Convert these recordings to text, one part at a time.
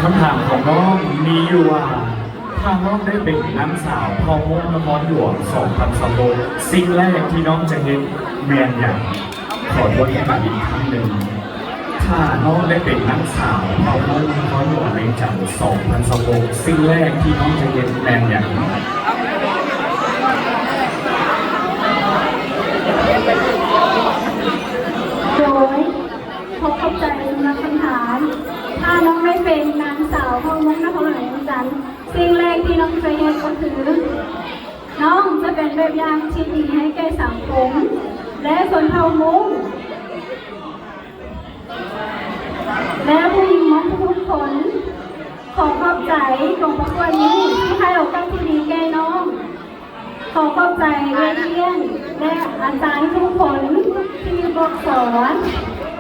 ຄຳຖາມຂອງນ້ອງມີຢູ່ວ່າ ຖ້ານ້ອງໄດ້ເປັນນາງສາວເຜົ່າມົ້ງນະຄອນຫຼວງສອງພັນຊາວຫົກ ສິ່ງແລກທີ່ນ້ອງຈະເຮັດແມ່ນຫຍັງ? ຂໍທວນໃຫ້ຟັງອີກຄັ້ງໜຶ່ງ. ຖ້ານ້ອງໄດ້ເປັນນາງສາວເຜົ່າມົ້ງນະຄອນຫຼວງວຽງຈັນສອງພັນຊາວຫົກ ສິ່ງແລກທີ່ນ້ອງຈະເຮັດແມ່ນຫຍັງ? ໂດຍ ຂໍຂອບໃຈສຳລັບຄຳຖາມ. ຖ້ານ້ອງໄດ້ເປັນນາງສາວເຜົ່າມົ້ງນະຄອນຫຼວງວຽງຈັນ ສິ່ງແລກທີ່ນ້ອງຈະເຮັດກໍຄື ນ້ອງຈະເປັນແບບຢ່າງທີ່ດີໃຫ້ແກ່ສັງຄົມ ແລະ ຊົນເຜົ່າມົ້ງ ແລະ ຜູ້ຍິງມົ້ງທຸກໆຄົນ. ຂໍຂອບໃຈກອງປະກວດນີ້ທີ່ໃຫ້ໂອກາດທີ່ດີແກ່ນ້ອງ. ຂໍຂອບໃຈເອື້ອຍລ້ຽນ ແລະ ອາຈານທຸກຄົນທີ່ບອກສອນ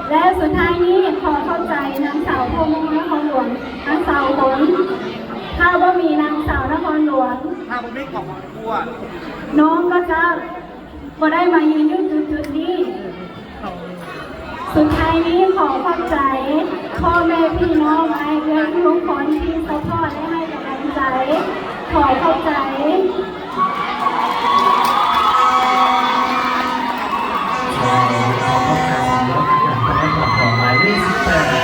ແລະ ສຸດທ້າຍນີ້ ຂໍຂອບໃຈນາງສາວເຜົ່າມົ້ງນະຄອນຫຼວງ ທັງຊາວຄົນ. ຖ້າບໍ່ມີນາງສາວນະຄອນຫຼວງ ຖ້າບໍ່ມີຂອງປະກວດ ນ້ອງກໍຈະບໍ່ໄດ້ມາຢືນຢູ່ຈຸດໆນີ້. ສຸດທ້າຍນີ້ຂໍຂອບໃຈພໍ່ແມ່ພີ່ນ້ອງອ້າຍເອື້ອຍທຸກຄົນທີ່ຊັບພອດ ແລະ ໃຫ້ກຳລັງໃຈ. ຂໍຂອບໃຈ. ຂໍຂອບໃຈສຳລັບການປະກວດຂອງໝາຍເລກສິບແປດ.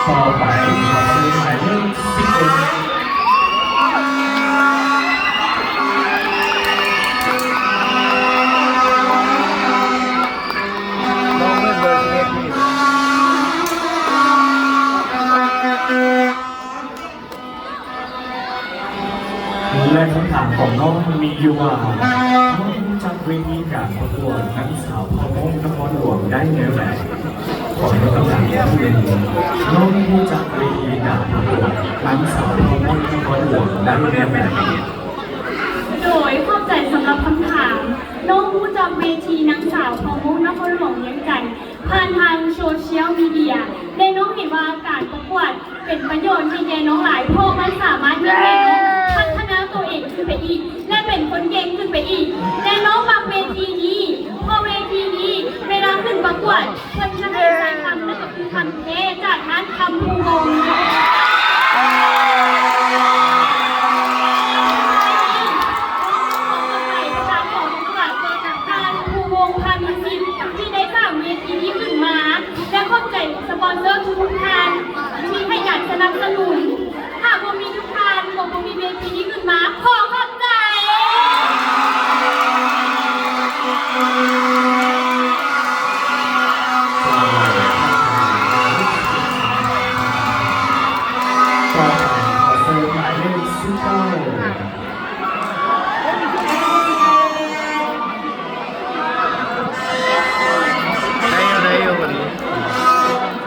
ຕໍ່ໄປຂໍເຊີນໝາຍເລກສິບເອັດ. ແລະ ຄຳຖາມຂອງນ້ອງມີຢູ່ວ່າ ນ້ອງຮູ້ຈັກເວທີການປະກວດນາງສາວເຜົ່າມົ້ງນະຄອນຫຼວງໄດ້ແນວໃດ? ຂໍທວນຄຳຖາມອີກຄັ້ງໜຶ່ງ. ນ້ອງຮູ້ຈັກເວທີການປະກວດນາງສາວເຜົ່າມົ້ງນະຄອນຫຼວງໄດ້ແນວໃດ? ໂດຍ ຂອບໃຈສຳລັບຄຳຖາມ. ນ້ອງຮູ້ຈັກເວທີນາງສາວເຜົ່າມົ້ງນະຄອນຫຼວງວຽງຈັນ ຜ່ານທາງໂຊຊຽວມີເດຍ ແລະ ນ້ອງເຫັນວ່າການປະກວດເປັນປະໂຫຍດໃຫ້ແກ່ນ້ອງຫຼາຍ ເພາະມັນສາມາດເຮັດໃຫ້ນ້ອງພັດທະນາຕົວເອງຂຶ້ນໄປອີກ ແລະ ເປັນຄົນເກັ່ງຂຶ້ນໄປອີກ ແລະ ນ້ອງມັກເວທີນີ້ ເພາະເວທີນີ້ເວລາຂຶ້ນປະກວດ ເພິ່ນຈະໃຫ້ໃຊ້ຄຳ ນັ້ນກໍຄືຄຳແທ້ຈາກຮ້ານຄຳພູວົງ. ຂອບໃຈທ່ານ ພູວົງ ພານິດ ທີ່ໄດ້ສ້າງເວທີນີ້ຂຶ້ນມາ ແລະ ຂອບໃຈສະປອນເຊີທຸກໆທ່ານທີ່ໃຫ້ການສະໜັບສະໜູນ. ຫາກບໍ່ມີທຸກທ່ານ ກໍບໍ່ມີເວທີນີ້ຂຶ້ນມາ. ຂໍຂອບໃຈ. ຕໍ່ໄປຂໍເຊີນໝາຍເລກສິບເກົ້າ. ໄດ້ຢູ່ ໄດ້ຢູ່ ບັດນີ້.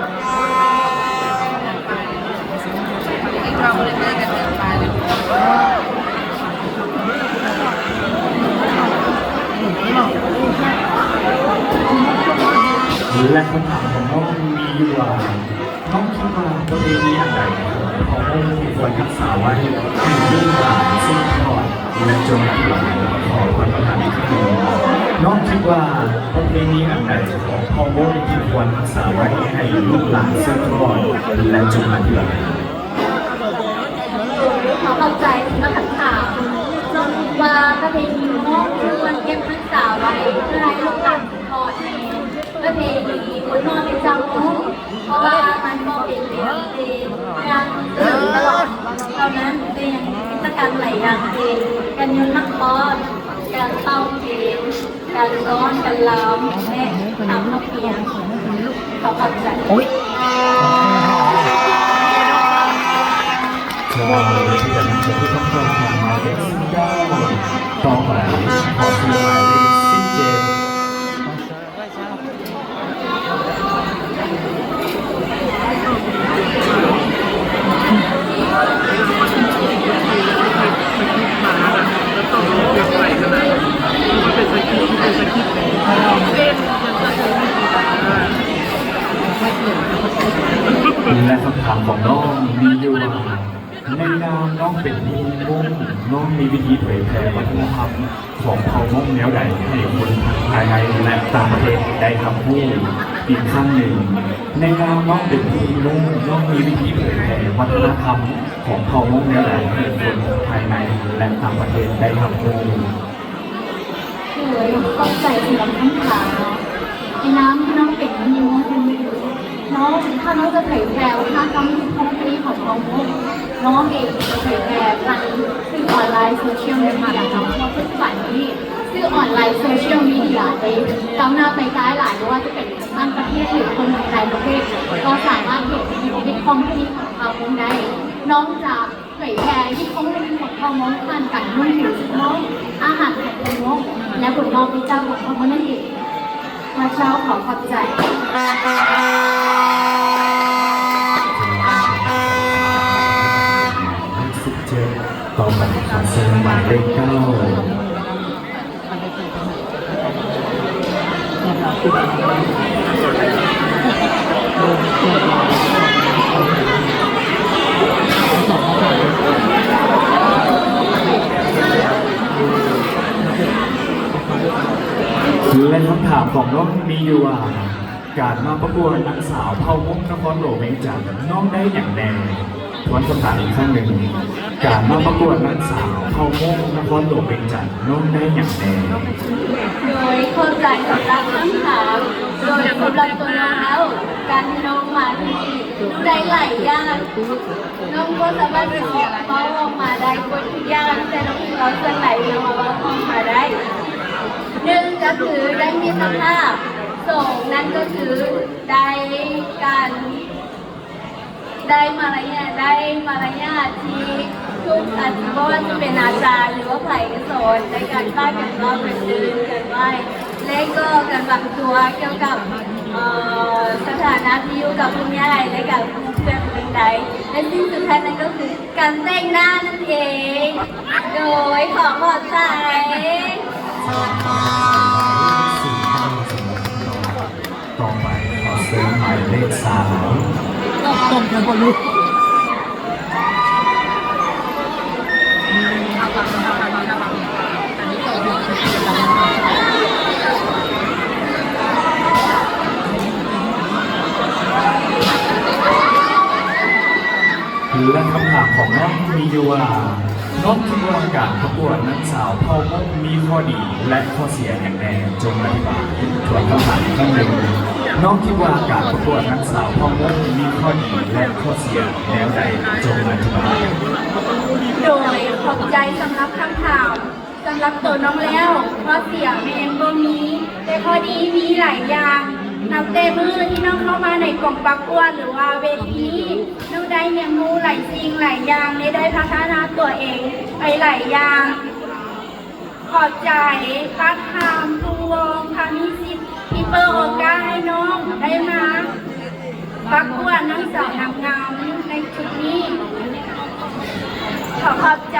ແລະ ຄຳຖາມຂອງນ້ອງມີຢູ່ວ່າ ນ້ອງຄິດວ່າປະເພນີອັນໃດຂອງເຜົ່າມົ້ງທີ່ຄວນຮັກສາໄວ້ໃຫ້ລູກຫຼານສືບທອດ ແລະ ຈົນມາເຖິງປັດຈຸບັນ? ຂໍທວນຄຳຖາມອີກຄັ້ງໜຶ່ງ. ນ້ອງຄິດວ່າປະເພນີອັນໃດຂອງເຜົ່າມົ້ງທີ່ຄວນຮັກສາໄວ້ໃຫ້ລູກຫຼານສືບທອດ ແລະ ຈົນມາເຖິງປັດຈຸບັນ? ໂດຍ ຂໍຂອບໃຈສຳລັບຄຳຖາມ. ນ້ອງຄິດວ່າປະເພນີຂອງເຮົາຄວນເກັບຮັກສາໄວ້ເພື່ອໃຫ້ລູກຫຼານສືບທອດແມ່ນປະເພນີບຸນຮອດເປັນເຈົ້າມົ້ງ ເພາະວ່າມັນບໍ່ເປັນພຽງແຕ່ງານສະເຫຼີມສະຫຼອງເທົ່ານັ້ນ, ແຕ່ຍັງມີກິດຈະກຳຫຼາຍຢ່າງເຊັ່ນ ການໂຍນໝາກຄອນ, ການເປົ່າເຄນ, ການຟ້ອນ, ການລຳ ແລະ ຕຳໝາກພຽງ. ຂໍຂອບໃຈ. ໂອ້ຍ ຕໍ່ໄປ ຂໍເຊີນໝາຍເລກສິບເຈັດ. ແລະ ຄຳຖາມຂອງນ້ອງມີຢູ່ວ່າ ໃນນາມນ້ອງເປັນຜູ້ຍິງມົ້ງ ນ້ອງມີວິທີເຜີຍແຜ່ວັດທະນະທຳຂອງເຜົ່າມົ້ງແນວໃດໃຫ້ຄົນທັງພາຍໃນ ແລະ ຕ່າງປະເທດໄດ້ຮັບຮູ້? ອີກຄັ້ງໜຶ່ງ, ໃນນາມນ້ອງເປັນຄົນມົ້ງ, ນ້ອງມີວິທີເຜີຍແຜ່ວັດທະນະທຳຂອງເຜົ່າມົ້ງແນວໃດໃຫ້ຄົນທັງພາຍໃນ ແລະ ຕ່າງປະເທດໄດ້ຮັບຮູ້? ໂດຍ ຂອບໃຈສຳລັບຄຳຖາມ. ໃນນາມທີ່ນ້ອງເປັນຄົນຍິງຄົນໜຶ່ງເນາະ, ຖ້ານ້ອງຈະເຜີຍແຜ່ວັດທະນະທຳທີ່ດີຂອງເຜົ່າມົ້ງ, ນ້ອງເອງຈະເຜີຍແຜ່ຜ່ານສື່ອອນລາຍໂຊຊຽວມີເດຍເນາະ, ເພາະປັດຈຸບັນນີ້ສື່ອອນລາຍໂຊຊຽວມີເດຍໄດ້ກ້າວໜ້າໄປໄກຫຼາຍ, ບໍ່ວ່າຈະເປັນຄົນຕ່າງປະເທດ ຫຼື ຄົນພາຍໃນປະເທດ ກໍສາມາດເຫັນວິທີຂອງທີ່ດີຂອງເຜົ່າມົ້ງໄດ້. ນ້ອງຈະ ເຜີຍແຜ່ວິຖີຊີວິດຂອງເຜົ່າມົ້ງ ຜ່ານການນຸ່ງຜິວຊຸດໂມ້ງ, ອາຫານຂອງຄົນມົ້ງ ແລະ ຜົນງອກວິຊາຂອງເຜົ່າມົ້ງນັ້ນເອງ. ຂ້າພະເຈົ້າຂໍຂອບໃຈ. ສິບເຈັດ ຕໍ່ໄປຂໍເຊີນໝາຍເລກເກົ້າ. ແລະ ຄຳຖາມຂອງນ້ອງມີຢູ່ວ່າ ການມາປະກວດນາງສາວເຜົ່າມົ້ງນະຄອນຫຼວງວຽງຈັນ ນ້ອງໄດ້ຫຍັງແດ່? ທວນຄຳຖາມອີກຄັ້ງໜຶ່ງ, ການມາປະກວດນາງສາວເຜົ່າມົ້ງນະຄອນຫຼວງວຽງຈັນ ນ້ອງໄດ້ຫຍັງແດ່? ໂດຍ ຂອບໃຈສຳລັບຄຳຖາມ. ໂດຍ ສຳລັບຕົວນ້ອງແລ້ວ, ການທີ່ນ້ອງມາທີ່ນີ້ ນ້ອງໄດ້ຫຼາຍຢ່າງ. ນ້ອງບໍ່ສາມາດເວົ້າອອກມາໄດ້ເບິດທຸກຢ່າງ, ແຕ່ນ້ອງເວົ້າສ່ວນໃດທີ່ນ້ອງເວົ້າອອກມາໄດ້. ໜຶ່ງກໍຄືໄດ້ມິດຕະພາບ, ສອງນັ້ນກໍຄືໄດ້ການ ໄດ້ມາລະຍາດ, ໄດ້ມາລະຍາດທີ່ທຸກ ອາ ບໍ່ວ່າຈະເປັນອາຈານ ຫຼືວ່າໃຜກໍສອນ, ໃນການປ້າກັນເວົ້າ ກັນເດີນ ກັນໄຫວ້ ແລະ ກໍການວາງຕົວກ່ຽວກັບ ເອີ ສະຖານະທີ່ຢູ່ກັບຜູ້ໃຫຍ່ ແລະ ກັບໝູ່ເພື່ອນເປັນໃດ ແລະ ສິ່ງສຸດທ້າຍນັ້ນກໍຄືການແຕ່ງໜ້ານັ້ນເອງ. ໂດຍ ຂໍຂອບໃຈ. ຕໍ່ໄປຂໍເຊີນໝາຍເລກສາມ. ຕ້ອງ ຕ້ອງ ແລະ ຄຳຖາມຂອງນ້ອງມີຢູ່ວ່າ ນ້ອງຄິດວ່າການປະກວດນາງສາວເຜົ່າມົ້ງມີຂໍ້ດີ ແລະ ຂໍ້ເສຍຫຍັງແດ່? ຈົ່ງອະທິບາຍ. ທວນຄຳຖາມອີກຄັ້ງໜຶ່ງ, ນ້ອງຄິດວ່າການປະກວດນາງສາວເຜົ່າມົ້ງມີຂໍ້ດີ ແລະ ຂໍ້ເສຍແນວໃດ? ຈົ່ງອະທິບາຍ. ໂດຍ ຂອບໃຈສຳລັບຄຳຖາມ. ສຳລັບໂຕນ້ອງແລ້ວ, ຂໍ້ເສຍແມ່ນບໍ່ມີ, ແຕ່ຂໍ້ດີມີຫຼາຍຢ່າງ. ນັບແຕ່ມື້ທີ່ນ້ອງເຂົ້າມາໃນກອງປະກວດ ຫຼືວ່າເວທີນີ້, ນ້ອງໄດ້ຮຽນຮູ້ຫຼາຍສິ່ງຫຼາຍຢ່າງ ແລະ ໄດ້ພັດທະນາຕົວເອງໄປຫຼາຍຢ່າງ. ຂອບໃຈປະທານຜູ້ວ່າ ພາມີສິດທີ່ເປີດໂອກາດໃຫ້ນ້ອງໄດ້ມາປະກວດນາງສາວນາງງາມໃນຈຸດນີ້. ຂໍຂອບໃຈ.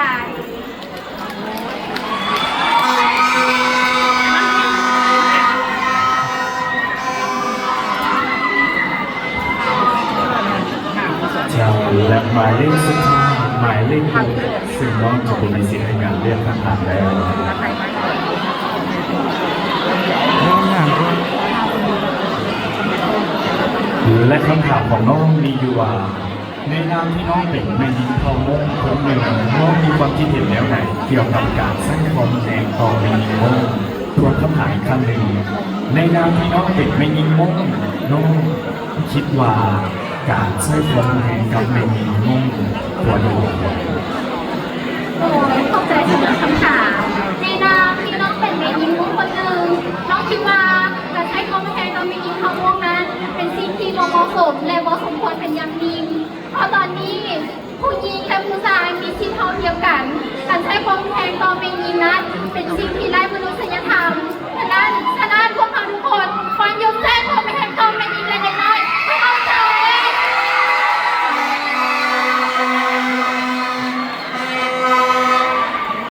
ເຈົ້າ ແລະ ໝາຍເລກສຸດທ້າຍ ໝາຍເລກຫົກ ຊຶ່ງນ້ອງຈະບໍ່ມີສິດໃນການເລືອກຄຳຖາມແລ້ວ. ແລະ ຄຳຖາມຂອງນ້ອງມີຢູ່ວ່າ ໃນນາມທີ່ນ້ອງເປັນແມ່ຍິງເຜົ່າມົ້ງຄົນໜຶ່ງ, ນ້ອງມີຄວາມຄິດເຫັນແນວໃດກ່ຽວກັບການໃຊ້ຄວາມຮຸນແຮງຕໍ່ແມ່ຍິງມົ້ງ? ທວນຄຳຖາມອີກຄັ້ງໜຶ່ງ, ໃນນາມທີ່ນ້ອງເປັນແມ່ຍິງມົ້ງ, ນ້ອງຄິດວ່າການໃຊ້ຄວາມຮຸນແຮງກັບແມ່ຍິງມົ້ງຄວນມີບໍ່? ໂດຍ ຂອບໃຈສຳລັບຄຳຖາມ. ໃນນາມທີ່ນ້ອງເປັນແມ່ຍິງມົ້ງຄົນໜຶ່ງ, ນ້ອງຄິດວ່າການໃຊ້ຄວາມຮຸນແຮງຕໍ່ແມ່ຍິງເຜົ່າມົ້ງນັ້ນ ເປັນສິ່ງທີ່ບໍ່ເໝາະສົມ ແລະ ບໍ່ສົມຄວນເປັນຢ່າງຍິ່ງ. ເພາະຕອນນີ້ຜູ້ຍິງ ແລະ ຜູ້ຊາຍມີສິດເທົ່າທຽມກັນ. ການໃຊ້ຄວາມຮຸນແຮງຕໍ່ແມ່ຍິງນັ້ນ ເປັນສິ່ງທີ່ໄຮ້ມະນຸດ